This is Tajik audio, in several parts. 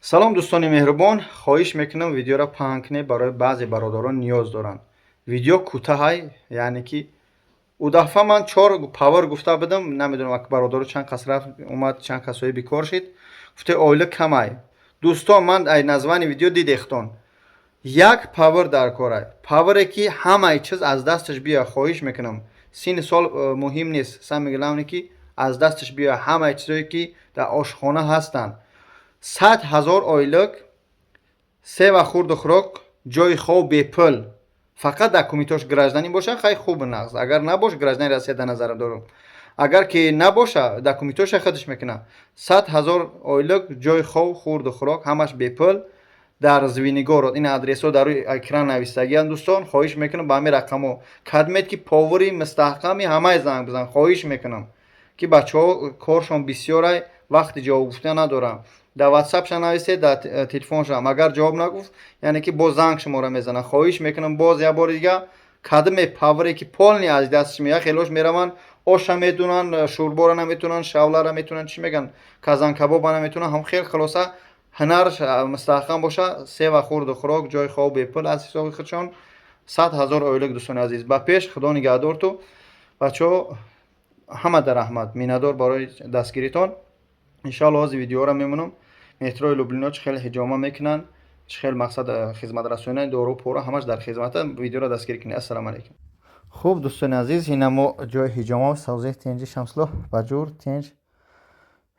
Салом, дӯстони меҳрубон. Хоҳиш мекунам, видеоро паҳн кунед, барои баъзе бародарон ниёз доранд. Видео кӯтаҳай, яъне ки ӯ дафъа ман чор повар гуфта будам, намедонам, бародаро чанд кас рафт омад, чанд касои бекор шид, гуфте оила камай. Дӯстон, ман ай названи видео дидехтон, як повар дар корай, поваре ки ҳамаи чиз аз дасташ биёяд. Хоҳиш мекунам, синни сол муҳим нест, самое главное, ки аз дасташ биёяд ҳамаи чизое, ки дар ошхона ҳастанд. 100 000 ойлик, се ва хурду хӯрок, ҷои хоб бепул, фақат документош гражданин боша, хай, хуб, нағз. Агар набош, гражданин Россия дар назар дорам, агар ки набоша, документоша худаш мекунад. 100 000 ойлик, ҷои хоб, хурду хӯрок, ҳамаш бепул, дар Звенигород. Ин адресҳо дар рӯи экран навистагианд. Дӯстон, хоҳиш мекунам, ба ҳамин рақамҳо кадмед, ки повари мустаҳками ҳамаи, занг бизан. Хоҳиш мекунам, ки бачаҳо коршон бисёрай, вақти ҷавоб гуфта надорам. Дар ватсапша нависед, дар телефоншам агар ҷавоб нагуфт, яъне ки боз занг шуморо мезанад. Хоҳиш мекунам, боз як бори дига, кадме поваре ки полный аз дасташ меяд. Хелош мераванд, оша медунанд, шӯрборо наметунанд, шавлара метунанд, чӣ мегӯянд, казанкабоба наметунанд. Ҳам хел, хулоса, ҳунарш мустаҳкам боша, се ва хурду хӯрок, ҷои хоб бепул, аз ҳисоби худшон, 100 000 ойлик. Дӯстони азиз, ба пеш, Худо нигаҳдорту. Бачаҳо, ҳама дар раҳмат, миннатдор барои дастгиритон. Иншоалло, ҳозир видеоро мемонам, метрои Люблино чӣ хеле ҳиҷома мекунанд, чӣ хел мақсад хизматрасонии дору пора, ҳамаш дар хизмата. Видеоро дастгирӣ кунед. Ассалому алайкум. Хуб, дӯстони азиз, ина мо ҷои ҳиҷома савзеҳ, тинҷи, Шамсулло, ба ҷур, тинҷ,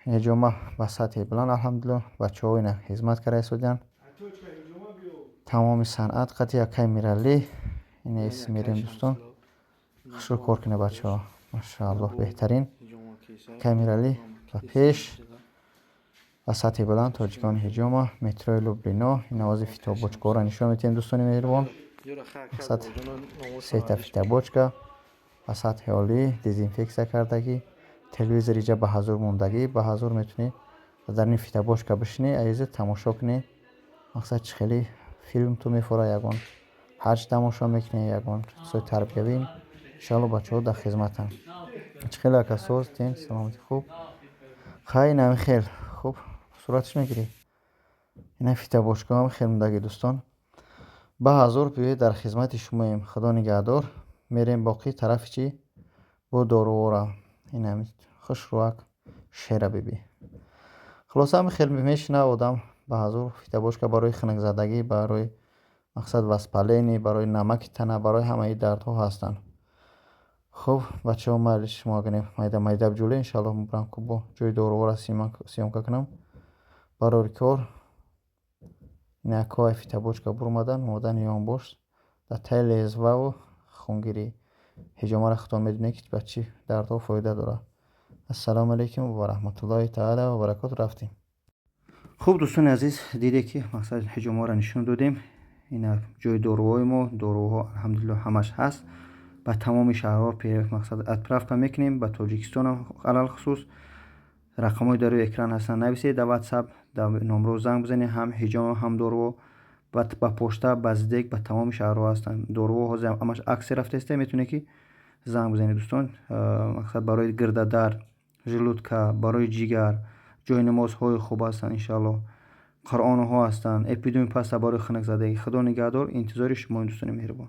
ҳиҷома ба сатҳи баланд, алҳамдулилло. Бачаҳо ина хизмат карда истодиянд, тамоми санъат қати якай Миралӣ. Ина мерем, дӯстон, хушрӯ кор кунед, бачаҳо, машааллоҳ, беҳтарин. Акай Миралӣ, ба пеш, ба сатҳи баланд, тоҷикони ҳиҷома, метрои Люблино. Ин овози фитобочкаҳоро нишон медиҳем, дӯстони меҳрубон. Мақсад, сета фитобочка ба сатҳи олӣ, дезинфексия кардагӣ, телевизор иҷа ба ҳазур мондагӣ, ба ҳазур метавонӣ дар ин фитобочка бишинӣ, аиза тамошо кунӣ. Мақсад, чӣ хеле филм ту мефора, ягон ҳаҷ тамошо мекунӣ, ягон чизҳои тарбиявӣ. Иншоалло, бачаҳо дар хизматанд. Чӣ хеле, ака, соз, тинч, саломатӣ, хуб, хай, инами хел хуб сураташ мегирӣ. Ина фитобочкаҳам хел мондагӣ, дӯстон, ба ҳазур. Биёед, дар хизмати шумоем, Худо нигаҳдор. Мерем боқӣ тарафи чӣ бо дорувора. Инами хушрӯак шера бибӣ. Хулоса, ҳами хел мешина одам ба ҳазур. Фитобочка барои хунукзадагӣ, барои мақсад воспаление, барои намаки тана, барои ҳамаи дардҳо ҳастанд. Хуб, бачаҳо, майли, шумо агар майда майда биҷӯле, иншоалло, мебарам бо ҷои дорувора съёмка кунам. Барори кор. Инакҳои фитобочка буромадан, омадан ёнбош дар таи лезваву хунгирӣ. Ҳиҷомаро худтон медонед, ки ба чӣ дардҳо фоида дорад. Ассалому алайкум ва раҳматуллоҳи таала ва баракоту. Рафтем. Хуб, дӯстони азиз, диде, ки мақсад ҳиҷомаро нишон додем. Ина ҷои доруҳои мо. Доруҳо, алҳамдулилло, ҳамаш ҳаст. Ба тамоми шаҳрҳо мақсад отправка мекунем, ба Тоҷикистонам алалхусус. Рақамҳои дар рӯи экран ҳастанд, нависед дар ватсап, дар номро занг бизанед. Ҳам ҳиҷома, ҳам доруҳо ба пошта, ба СДЭК, ба тамоми шаҳрҳо ҳастанд. Доруҳо ҳозир ҳамаш аксия рафтааста, метавонед, ки занг бизанед, дӯстон. Мақсад, барои гирдадард, желудка, барои ҷигар, ҷои намозҳои хуб ҳастанд, иншоалло, қуръонҳо ҳастанд, эпидемия паста, барои хунукзадагӣ. Худо нигаҳдор, интизори шумоем, дӯстони меҳрубон.